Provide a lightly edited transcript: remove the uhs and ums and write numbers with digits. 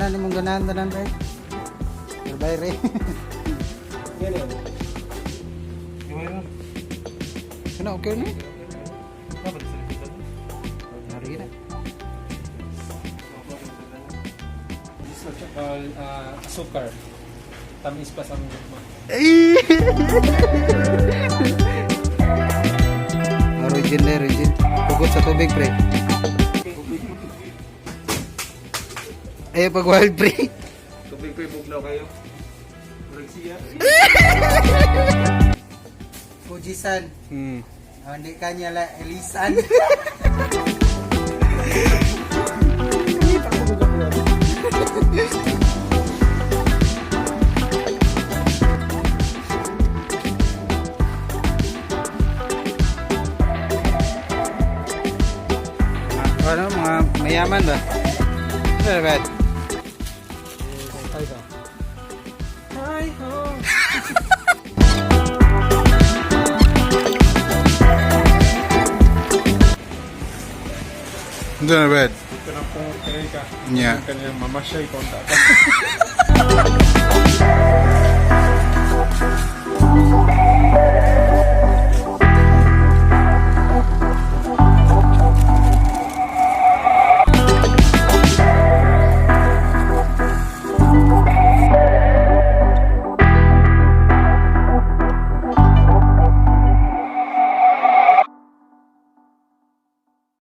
tanan imong ganahan tanan pre. Pero bayre. Yan yan. Yung meron. Ano, okay na? Dapat sa likod. Hari na. This is what you call asukar. Tamis pa sa aming lugma. Origin na, origin. Pugot sa tubig, pre. Ay, pag wild, pre. Tubig ko'y bugnaw kayo. Murag siya. Fujisan. Oh, hindi kanya la Elisan. Mga, ano, mga mayaman ba? Ano ba? Hi ho! Ano na bed? Ito na po, ka. Yeah. Kanya mamasyay konta.